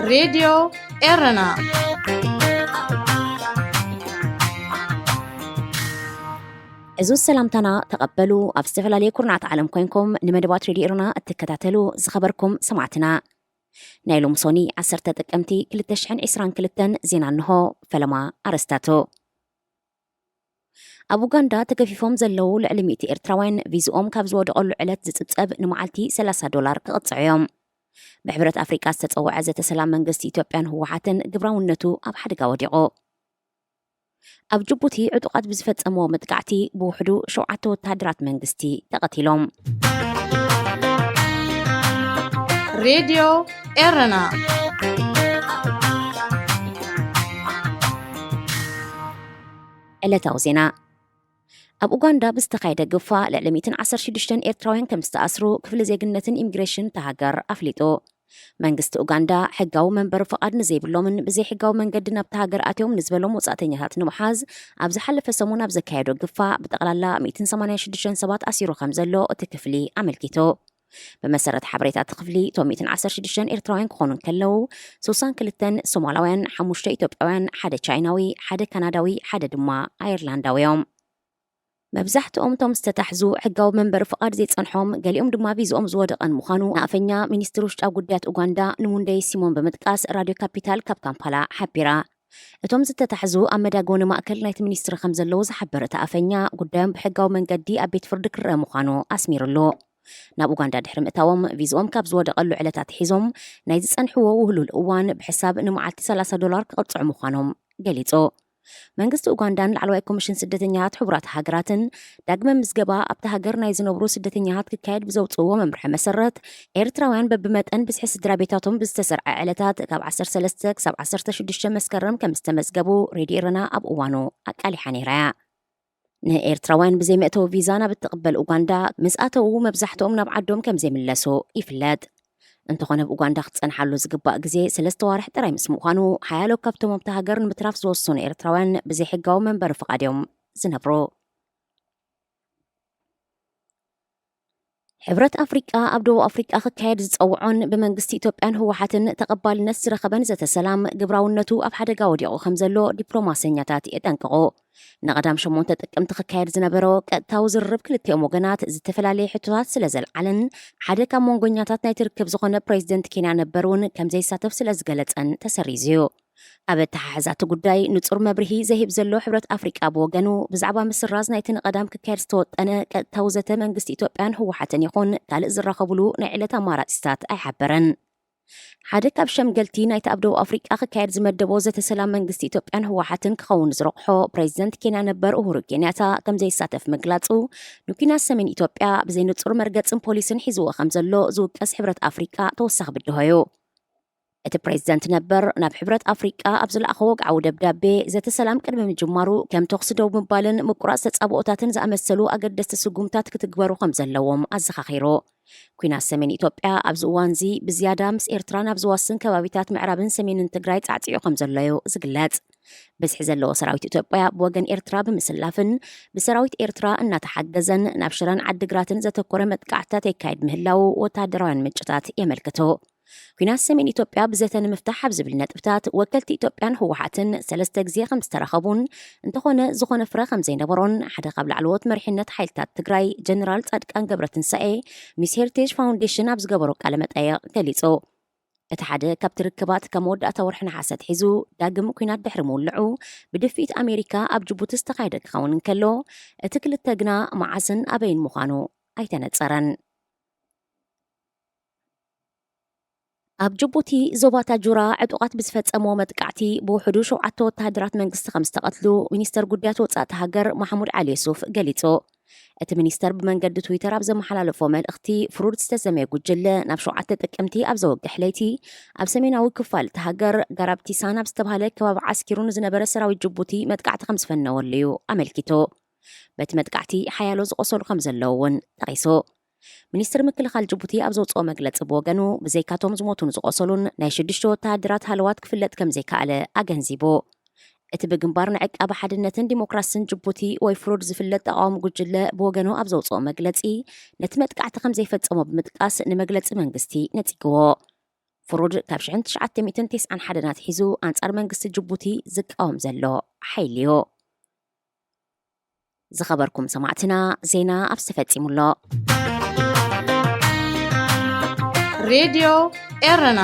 ሬድዮ ኤረና። እዚ ሰላምታና ተቐበሉ። ኣብ ዝተፈላለየ ኩርናዓት ዓለም ኮይንኩም ንመደባት ሬድዮ ኤረና እትከታተሉ ዝኸበርኩም ሰማዕትና፣ ናይ ሎሚ ሶኒ ዓሰርተ ጥቅምቲ ክልተ ሽሕን ዕስራን ክልተን ዜና እንሆ። ፈለማ ኣርእስታቱ። ኣብ ኡጋንዳ ተገፊፎም ዘለዉ ልዕሊ ሚእቲ ኤርትራውያን ቪዝኦም ካብ ዝወደቐሉ ዕለት ዝጽብጸብ ንመዓልቲ ሰላሳ ዶላር ክቕጽዑ እዮም። ብሕብረት ኣፍሪቃ ዝተጸውዐ ዘተ ሰላም መንግስቲ ኢትዮጵያን ህወሓትን ግብራውነቱ ኣብ ሓደጋ ወዲቑ። ኣብ ጅቡቲ ዕጡቓት ብዝፈጸምዎ መጥቃዕቲ ብውሕዱ ሸውዓተ ወተሃደራት መንግስቲ ተቐቲሎም። ሬድዮ ኤረና። ዕለታዊ ዜና። ኣብ ኡጋንዳ ብዝተኻየደ ግፋ ልዕሊ ሚእትን ዓሰርተ ሽዱሽተን ኤርትራውያን ከም ዝተኣስሩ ክፍሊ ዜግነትን ኢሚግሬሽን እታ ሃገር ኣፍሊጡ። መንግስቲ ኡጋንዳ ሕጋዊ መንበሪ ፍቓድ ንዘይብሎምን ብዘይሕጋዊ መንገዲ ናብታ ሃገር ኣትዮም ንዝበሎም ወጻእተኛታት ንምሓዝ ኣብ ዝሓለፈ ሰሙን ኣብ ዘካየዶ ግፋ ብጠቕላላ ሚእትን ሰማንያን ሽዱሽተን ሰባት ኣሲሩ ከም ዘሎ እቲ ክፍሊ ኣመልኪቱ። ብመሰረት ሓበሬታ እቲ ክፍሊ፣ እቶም ሚእትን ዓሰርተ ሽዱሽተን ኤርትራውያን ክኾኑ እንከለዉ፣ ስሳን ክልተን ሶማላውያን፣ ሓሙሽተ ኢትዮጵያውያን፣ ሓደ ቻይናዊ፣ ሓደ ካናዳዊ፣ ሓደ ድማ ኣየርላንዳዊ እዮም። መብዛሕትኦም እቶም ዝተታሕዙ ሕጋዊ መንበሪ ፍቓድ ዘይጸንሖም፣ ገሊኦም ድማ ቪዝኦም ዝወደቐን ምዃኑ ንኣፈኛ ሚኒስትሪ ውሽጣዊ ጉዳያት ኡጋንዳ ንሙንደይ ሲሞን ብምጥቃስ ራድዮ ካፒታል ካብ ካምፓላ ሓቢራ። እቶም ዝተታሕዙ ኣብ መዳጎኒ ማእከል ናይቲ ሚኒስትሪ ከም ዘለዉ ዝሓበረ እቲ ኣፈኛ፣ ጉዳዮም ብሕጋዊ መንገዲ ኣብ ቤት ፍርዲ ክረአ ምዃኑ ኣስሚሩሉ። ናብ ኡጋንዳ ድሕሪ ምእታዎም ቪዝኦም ካብ ዝወደቐሉ ዕለት ኣትሒዞም ናይ ዝጸንሕዎ ውህሉል እዋን ብሕሳብ ንመዓልቲ ሰላሳ ዶላር ክቕጽዑ ምዃኖም ገሊጹ። መንግስቲ ኡጋንዳን ላዕለዋይ ኮሚሽን ስደተኛታት ሕቡራት ሃገራትን ዳግመ ምዝገባ ኣብቲ ሃገር ናይ ዝነብሩ ስደተኛታት ክካየድ ብዘውጽእዎ መምርሒ መሰረት፣ ኤርትራውያን በብመጠን ብዝሒ ስድራ ቤታቶም ብዝተሰርዐ ዕለታት ካብ ዓሰርተ ሰለስተ ክሳብ ዓሰርተ ሽዱሽተ መስከረም ከም ዝተመዝገቡ ሬድዮ ኤረና ኣብ እዋኑ ኣቃሊሓ ነይራ እያ። ንኤርትራውያን ብዘይ መእተዊ ቪዛ ናብ እትቕበል ኡጋንዳ ምስ ኣተዉ መብዛሕትኦም ናብ ዓዶም ከም ዘይምለሱ ይፍለጥ። እንተኾነ፣ ኣብ ኡጋንዳ ክጸንሓሉ ዝግባእ ግዜ ሰለስተ ዋርሕ ጥራይ ምስ ምዃኑ፣ ሓያሎ ካብቶም ኣብታ ሃገር ንምትራፍ ዝወሰኑ ኤርትራውያን ብዘይሕጋዊ መንበሪ ፍቓድ እዮም ዝነብሩ። ሕብረት ኣፍሪቃ ኣብ ደቡብ ኣፍሪቃ ክካየድ ዝጸውዖን ብመንግስቲ ኢትዮጵያን ህወሓትን ተቐባልነት ዝረኸበን ዘተ ሰላም ግብራውነቱ ኣብ ሓደጋ ወዲቑ ከም ዘሎ ዲፕሎማሰኛታት የጠንቅቑ። ንቐዳም ሸሞንተ ጥቅምቲ ክካየድ ዝነበሮ ቀጥታዊ ዝርርብ ክልቲኦም ወገናት ዝተፈላለየ ሕቶታት ስለ ዘልዓለን ሓደ ካብ መንጎኛታት ናይቲ ርክብ ዝኾነ ፕሬዚደንት ኬንያ ነበር እውን ከም ዘይሳተፍ ስለ ዝገለጸን ተሰሪዙ እዩ። ኣብ ኣተሓሕዛ እቲ ጉዳይ ንጹር መብርሂ ዘሂብ ዘሎ ሕብረት ኣፍሪቃ ብወገኑ፣ ብዛዕባ ምስራዝ ናይቲ ንቐዳም ክካየድ ዝተወጠነ ቀጥታዊ ዘተ መንግስቲ ኢትዮጵያን ህወሓትን ይኹን ካልእ ዝራኸቡሉ ናይ ዕለት ኣማራጺታት ኣይሓበረን። ሓደ ካብ ሸምገልቲ ናይቲ ኣብ ደቡብ ኣፍሪቃ ክካየድ ዝመደቦ ዘተ ሰላም መንግስቲ ኢትዮጵያን ህወሓትን ክኸውን ዝረቑሖ ፕሬዚደንት ኬንያ ነበር ኡሁሩ ኬንያታ ከም ዘይሳተፍ ምግላጹ፣ ንኲናት ሰሜን ኢትዮጵያ ብዘይ ንጹር መርገጽን ፖሊስን ሒዝዎ ከም ዘሎ ዝውቀስ ሕብረት ኣፍሪቃ ተወሳኺ ብድሆ እዩ። እቲ ፕሬዚደንት ነበር ናብ ሕብረት ኣፍሪቃ ኣብ ዝለኣኸ ወግዓዊ ደብዳቤ፣ ዘተ ሰላም ቅድሚ ምጅማሩ ከም ተኹሲ ደው ምባልን ምቁራጽ ተጻብኦታትን ዝኣመሰሉ ኣገደስቲ ስጉምታት ክትግበሩ ከም ዘለዎም ኣዘኻኺሩ። ኲናት ሰሜን ኢትዮጵያ ኣብዚ እዋንዚ ብዝያዳ ምስ ኤርትራ ናብ ዝዋስን ከባቢታት ምዕራብን ሰሜንን ትግራይ ጻዕጺዑ ከም ዘሎ እዩ ዝግለጽ። ብዝሒ ዘለዎ ሰራዊት ኢትዮጵያ ብወገን ኤርትራ ብምስላፍን ብሰራዊት ኤርትራ እናተሓገዘን ናብ ሽረን ዓድግራትን ዘተኮረ መጥቃዕትታት የካይድ ምህላዉ ወተሃደራውያን ምንጭታት የመልክቱ። ኲናት ሰሜን ኢትዮጵያ ብዘተ ንምፍታሕ ኣብ ዝብል ነጥብታት ወከልቲ ኢትዮጵያን ህወሓትን ሰለስተ ግዜ ከም ዝተራኸቡን፣ እንተኾነ ዝኾነ ፍረ ከም ዘይነበሮን ሓደ ካብ ላዕለዎት መሪሕነት ሓይልታት ትግራይ ጀነራል ጻድቃን ገብረትንሳኤ ምስ ሄሪቴጅ ፋውንዴሽን ኣብ ዝገበሮ ቃለ መጠየቕ ገሊጹ። እቲ ሓደ ካብቲ ርክባት ካብ መወዳእታ ወርሒ ነሓሰ ኣትሒዙ ዳግም ኲናት ድሕሪ ምውልዑ ብድፍኢት ኣሜሪካ ኣብ ጅቡቲ ዝተኻየደ ክኸውን እንከሎ፣ እቲ ክልተ ግና መዓስን ኣበይን ምዃኑ ኣይተነጸረን። ኣብ ጅቡቲ ዞባ ታጁራ ዕጡቓት ብዝፈጸምዎ መጥቃዕቲ ብውሕዱ ሸውዓተ ወተሃደራት መንግስቲ ከም ዝተቐትሉ ሚኒስተር ጉዳያት ወጻኢ እታ ሃገር ማሕሙድ ዓሊ ዩሱፍ ገሊጹ። እቲ ሚኒስተር ብመንገዲ ትዊተር ኣብ ዘመሓላለፎ መልእኽቲ፣ ፍሩድ ዝተሰመየ ጉጅለ ናብ ሸውዓተ ጥቅምቲ ኣብ ዘወግሕ ለይቲ ኣብ ሰሜናዊ ክፋል እታ ሃገር ጋራብቲሳን ኣብ ዝተባህለ ከባቢ ዓስኪሩ ንዝነበረ ሰራዊት ጅቡቲ መጥቃዕቲ ከም ዝፈነወሉ እዩ ኣመልኪቱ። በቲ መጥቃዕቲ ሓያሎ ዝቖሰሉ ከም ዘለዉ እውን ጠቒሱ። ሚኒስትሪ ምክልኻል ጅቡቲ ኣብ ዘውፅኦ መግለፂ ብወገኑ፣ ብዘይካቶም ዝሞቱን ዝቖሰሉን ናይ ሽዱሽተ ወተሃደራት ሃለዋት ክፍለጥ ከም ዘይከኣለ ኣገንዚቡ። እቲ ብግንባር ንዕቃበ ሓድነትን ዲሞክራስን ጅቡቲ ወይ ፍሩድ ዝፍለጥ ተቓዋሚ ጉጅለ ብወገኑ ኣብ ዘውፅኦ መግለፂ፣ ነቲ መጥቃዕቲ ከም ዘይፈጸሞ ብምጥቃስ ንመግለፂ መንግስቲ ነጺግዎ። ፍሩድ ካብ ሽሕን ትሽዓተ ሚእትን ተስዓን ሓደን ኣትሒዙ ኣንጻር መንግስቲ ጅቡቲ ዝቃወም ዘሎ ሓይሊ እዩ። ዝኸበርኩም ሰማዕትና፣ ዜና ኣብዚ ፈጺሙ ኣሎ። ሬድዮ ኤረና